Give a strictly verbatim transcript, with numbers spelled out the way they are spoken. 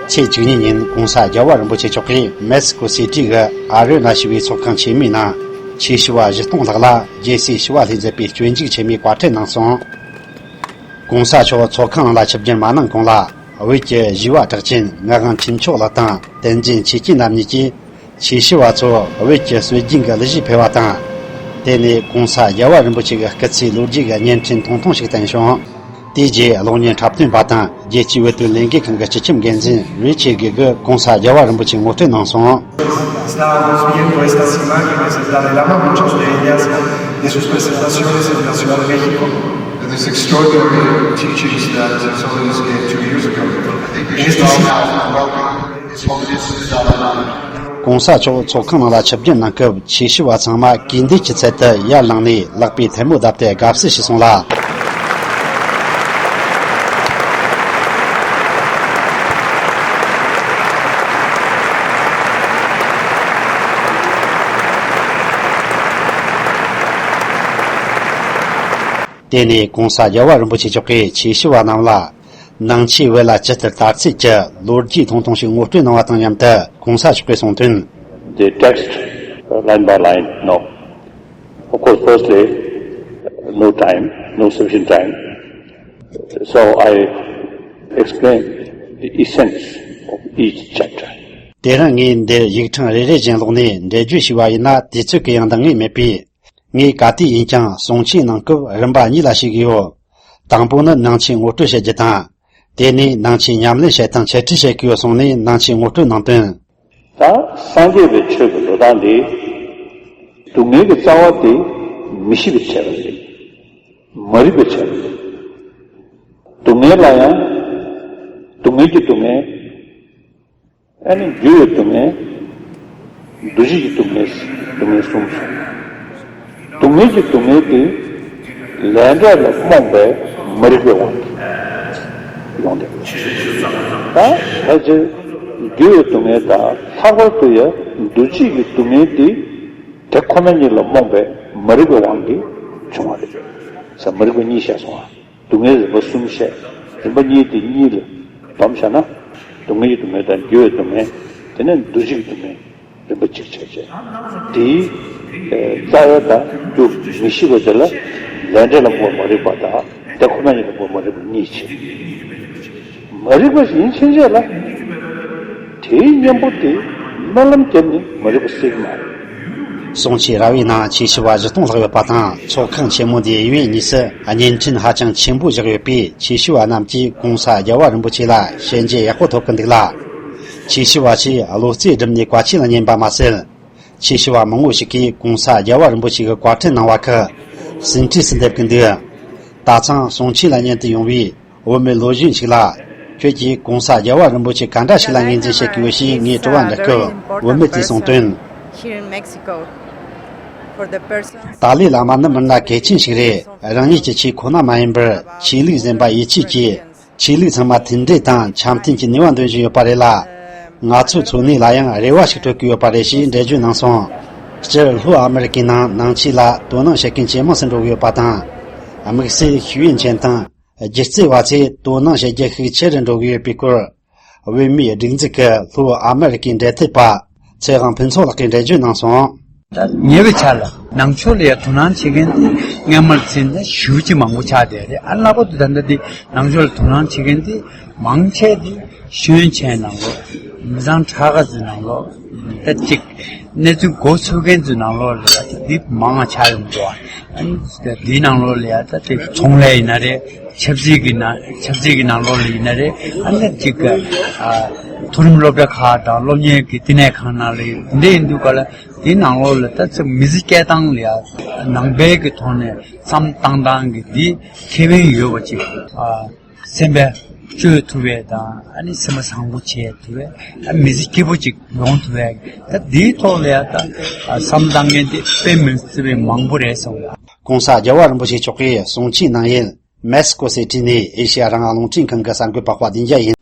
ཚེས་བཅུ་གཉིས་ཉིན་༸གོང་ས་རྒྱལ་བ་རིན་པོ་ཆེ་མཆོག་གིས་མེག་སི་ཀོ་སི་ཊི་གི་ཨ་རི་ན་ཞེས་པའི་ཚོགས་ཁང་ཆེན་མོའི་ནང་ཆོས་ཞུ་བ་བཞི་སྟོང་ལྷག་ལ་རྒྱལ་སྲས་ཞི་བ་ལྷས་མཛད་པའི་སྤྱོད་འཇུག་ཆེན་མོའི་བཀའ་ཁྲིད་གནང་སོང་། ༸གོང་ས་མཆོག་ཚོགས་ཁང་ནང་ལ་ཆིབས་བསྒྱུར་མ་གནང་གོང་ལ། བོད་ཀྱི་ཞི་བ་གྲགས་ཅན་ངག་དབང་ཕྲིན་ཆོག་ལགས་དང་བསྟན་འཛིན་ཆོས་སྐྱིད་རྣམ་གཉིས་ཀྱིས། ཆོས་ཞུ་བ་ཚོ་བོད་ཀྱི་སྲོལ་རྒྱུན་གྱི་གླུ་གཞས་ཕུལ་བ་དང་། དེ་ནས་༸གོང་ས་རྒྱལ་བ་རིན་པོ་ཆེ་གི་སྐུ་ཚེའི་ལོ་རྒྱུས་ཀྱི་བརྙན་འཕྲིན་ཐུང་ཐུང་ཞིག་བསྟན་བྱུང་། དེའི་རྗེས་གློག་བརྙན་འཁྲབ་སྟོན་པ་དང་རྒྱལ་སྤྱིའི་བོད་དོན་ལས་འགུལ་ཁང་གི་སྤྱི་ཁྱབ་འགན་འཛིན་རི་ཆེ་གེ་གིས་༸གོང་ས་རྒྱལ་བ་རིན་པོ་ཆེ་ངོ་སྤྲོད་གནང་སོང་། Estábamos viendo estas imágenes del Dalai Lama, muchos de ellas de sus presentaciones en la Ciudad de México. And these extraordinary teachings that His Holiness gave two years ago. Estos ༸གོང་ས་མཆོག་ཚོགས་ཁང་ནང་ལ་ཆིབས་བསྒྱུར་གནང་སྐབས་ཆོས་ཞུ་བ་ཚང་མ་གུས་འདུད་ཀྱི་ཚུལ་དུ་ཡར་ལངས་ནས་ལག་པའི་ཐལ་མོ་བརྡབས་ཏེ་དགའ་བསུ་ཞུས་སོང་ལ། དེ་ནས་༸གོང་ས་རྒྱལ་བ་རིན་པོ་ཆེ་མཆོག་གིས་ཆོས་ཞུ་བ་རྣམས་ལ། ནང་ཆོས་བོད་ལ་ཇི་ལྟར་དར་ཚུལ་གྱི་ལོ་རྒྱུས་ཐུང་ཐུང་ཞིག་ངོ་སྤྲོད་གནང་བ་དང་མཉམ་དུ་༸གོང་ས་མཆོག་གིས་གསུངས་དོན། They text line by line, no. Of course, firstly, no time, no sufficient time. So I explain the essence of each chapter. དེ་རིང་ངས་འདིར་ཡིག་ཕྲེང་རེ་རེ་བཞིན་ཀློག་ནས་འགྲེལ་བརྗོད་ཞུས་པ་ཡིན་ན་དུས་ཚོད་ཀྱི་ཡང་འདང་ངེས་མེད་པས། ངས་ག་དུས་ཡིན་ཀྱང་གསུང་ཆོས་གནང་སྐབས་རིམ་པ་གཉིས་ལ་ཞུགས་ཀྱི་ཡོད། དང་པོ་ནི་ནང་ཆོས་ངོ་སྤྲོད་བྱེད་རྒྱུ་དང་། དེ་ནས་ནང་ཆོས་ཉམས་ལེན་བྱེད་སྟངས་འཆད་ཁྲིད་བྱེད་ཀྱི་ཡོད་གསུངས་ནས་ནང་ཆོས་ངོ་སྤྲོད་གནང་དོན། ད་སངས་རྒྱས་པའི་ཆོས་ཀྱི་འགྲོ་སྟངས་འདི། སྡུག་བསྔལ་གྱི་རྩ་བ་དེ་མི་ཤེས་པའི་ཆེད་ལ་རེད། མ་རིག་པའི་ཆེད་ལ་རེད། སྡུག་བསྔལ་ལ་ཡང་། སྡུག་བསྔལ་གྱི་སྡུག་བསྔལ། ཨ་ནི་འགྱུར་བའི་སྡུག་བསྔལ། འདུ་བྱེད་ཀྱི་སྡུག་བསྔལ། སྡུག་བསྔལ་གསུམ་སོང་། སྡུག་བསྔལ་གྱི་སྡུག་བསྔལ་དེ། ལས་འབྲས་ལ་རྨོངས་པའི་མ་རིག་པའི་དབང་གིས་ཡོང་བསྡད་པ་རེད། ད་ཕལ་ཆེར་འགྱུར་བའི་སྡུག་བསྔལ་དང་ལྷག་པར་དུ་ཡང་འདུ་བྱེད་ཀྱི་སྡུག་བསྔལ་དེ། དེ་ཁོ་ན་ཉིད་ལ་རྨོངས་པའི་མ་རིག་པའི་དབང་གིས་བྱུང་བ་རེད། ས་མ་རིག་པ་གཉིས་བཤད་སོང་ང་། སྡུག་བསྔལ་རིམ་པ་གསུམ་བཤད། རིམ་པ་གཉིས་དེ་གཉིས་ལ་སྡོམ་བཞག་ན། སྡུག་བསྔལ་གྱི་སྡུག་བསྔལ་དང་འགྱུར་བའི་སྡུག་བསྔལ། དེ་ནས་འདུ་བྱེད་ཀྱི་སྡུག་བསྔལ། རིམ་པ་གཅིག་བྱས་བྱས། དེའི་ཨེ་རྩ་བའི་དང་རྒྱུ་མི་ཤེས་པ་དེ་ལ་ལས་འབྲས་ལ་རྨོངས་པའི་མ་རིག་པ་དང་དེ་ཁོ་ན་ཉིད་ལ་རྨོངས་པའི་མ་རིག་པ་གཉིས་བྱས། མ་རིག་པ་ཡིན་ཕྱིན་ཆད་ལ། དེའི་གཉེན་པོ་དེ་སྨོན་ལམ་བརྒྱབ་ནས་མ་རིག་པ་སེལ་གྱི་མ་རེད། གསུང་ཆོས་ར་བའི་ནང་ཆོས་ཞུ་བ་བཞི་སྟོང་ལྷག་ཡོད་པ་དང་། ཚོགས་ཁང་ཆེན་མོ་འདིའི་གཡས་གཡོན་གཉིས་སུ་བརྙན་འཕྲིན་ཧ་ཅང་ཆེན་པོ་བཞག་ཡོད་པས། ཆོས་ཞུ་བ་རྣམས་ཀྱིས་༸གོང་ས་རྒྱལ་བ་རིན་པོ་ཆེ་ལ་ཞལ་མཇལ་ཡག་པོ་ཐོབ་ཀྱི་འདུག་ལ། ཆོས་ཞུ་བ་ཚོས་བློ་རྩེ་བསྒྲིམས་ནས་བཀའ་ཆོས་ལ་ཉན་པ་མ་ཟད། ཆོས་ཞུ་བ་མང་བོ་ཞིག་གིས་༸གོང་ས་རྒྱལ་བ་རིན་པོ་ཆེ་གི་བཀའ་ཁྲིད་གནང་བ་ཁག་ཟིན་བྲིས་སུ་འདེབས་ཀྱི་འདུག་ད་ཐེངས་གསུང་ཆོས་ལ་ཉན་དུ་ཡོང་བའི་བོད་མི་ལོ་གཞོན་ཞིག་ལ། ཁྱོད་ཀྱིས་༸གོང་ས་རྒྱལ་བ་རིན་པོ་ཆེ་ག་འདྲ་ཞིག་ལ་ངོས་འཛིན་བྱེད་ཀྱི་ཡོད་ཞེས་ངས་དྲི་བ་འདྲི་སྐབས། བོད་མི་དེས་གསུངས་དོན། Here in Mexico, for the persons ཏཱ་ལའི་བླ་མ་ནི་མི་སྣ་གལ་ཆེན་ཞིག་རེད། རང་ཉིད་ཀྱི་ཆོས་ཁོ་ན་མ་ཡིན་པར། ཆོས་ལུགས་གཞན་པ་ཡིད་ཆེས་ཀྱིས། ཆོས་ལུགས་ཚང་མ་མཐུན་སྒྲིལ་དང་འཆམ་མཐུན་གྱི་ནུས་པ་འདོན་བཞིན་ཡོད་པ་རེད་ལ། ང་ཚོའི་འཚོ་གནས་ལ་ཡང་རེ་བ་ཞིག་སྤྲོད་ཀྱི་ཡོད་པ་རེད་ཞེས་འགྲེལ་བརྗོད་གནང་སོང་། སྤྱིར་ལྷོ་ཨ་མི་རི་ཀའི་ནང་ནང་ཆོས་ལ་དོ་སྣང་བྱེད་མཁན་ཇེ་མང་དུ་འགྲོ་གི་ཡོད་པ་དང་། དམིགས་བསལ་ཤེས་ཡོན་ཅན་དང་སྒྱུ་རྩལ་བ་ཚོས་དོ་སྣང་བྱེད་རྒྱུ་ཤུགས་ཆེ་རུ་འགྲོ་གི་ཡོད་པའི་སྐོར། བོད་མིའི་སྒྲིག་འཛུགས་ཀྱི་ལྷོ་ཨ་མི་རི་ཀའི་འབྲེལ་མཐུད་པ་ཚེ་དབང་ཕུན་ཚོགས་ལགས་ཀྱིས་འགྲེལ་བརྗོད་གནང་སོང་། ད་ཉེ་བའི་ཆར་ལ་ནང་ཆོས་ལ་ཡང་དོ་སྣང་བྱེད་མཁན་དེ་སྔ་མར་ཕྱིན་ན་ཞེ་པོ་ཅིག་མང་པོ་ཆགས་བསྡད་རེད། ཨ་ལྷག་པར་དུ་ད་ལྟ་དེ་ནང་ཆོས་ལ་དོ་སྣང་བྱེད་མཁན་དེ་མང་ཆེ་དེ་ཤེས་ཡོན་ཅན་ནང་ལོགས། མི་ཚང་ཁྲག་ཁ་ཚོའི་ནང་ལོགས། ད་ཅིག་གནས་ཚུལ་མགོ་ཚོས་མཁན་ཚོའི་ནང་ལོགས་ལ་ཡང་ད་དེ་མང་ང་ཆགས་ཡོང་འདུག་ཨ་ནི་དེའི་ནང་ལོགས་ལ་ཡང་ད་དེ་ཚོང་ལས་ཡིན་ན་རེད། ཆབ་སྲིད་ཀྱི་ནང་ཆབ་སྲིད་ཀྱི་ནང་ལོགས་ལ་ཡིན་ན་རེད། ཨ་ནི་ཅིག་གི་ཨ་མཐོ་རིམ་སློབ་གྲྭ་ཁག་དང་སློབ་གཉེར་གྱི་བསྟི་གནས་ཁང་ནང་ལ་ཡིན་དེ་འདྲ་ཡིན་དུས་ག་ལ་དེའི་ནང་ལོགས་ལ་ད་ཚེ་མི་ཚེ་སྐྱེལ་སྟངས་ལ་ཡང་ནང་པའི་གི་ཐོག་ནས་བསམ་བཏང་སྟངས་ཀྱི་འདི་ཁེ་ཕན་ཡོད་པ་ཅིག་ཨ། སེམས་པ་བཅོས་ཐུབ་པའི་དང་ཨ་ནི་སེམས་པ་བཟང་པོ་བྱེད་ཐུབ་པའི་ཨ་མི་ཚེ་སྐྱིད་པོ་ཅིག་ཡོང་ཐུབ་པའི་ད་འདིའི་ཐོག་ལ་ཡང་ད་བསམ་བཏང་མཁན་དེ་དཔེ་མི་སྲིད་པའི་མང་པོ་རེད་གསུངས་ཡ། ༸གོང་ས་རྒྱལ་བ་རིན་པོ་ཆེ་མཆོག་གིས་གསུང་ཆོས་གནང་ཡུལ་མེག་སི་ཀོ་སི་ཊི་ནས་ཨེ་ཤེ་ཡ་རང་དབང་རླུང་འཕྲིན་ཁང་གི་གསར་འགོད་པ་དཔལ་ལྡན་རྒྱལ་ཡིན།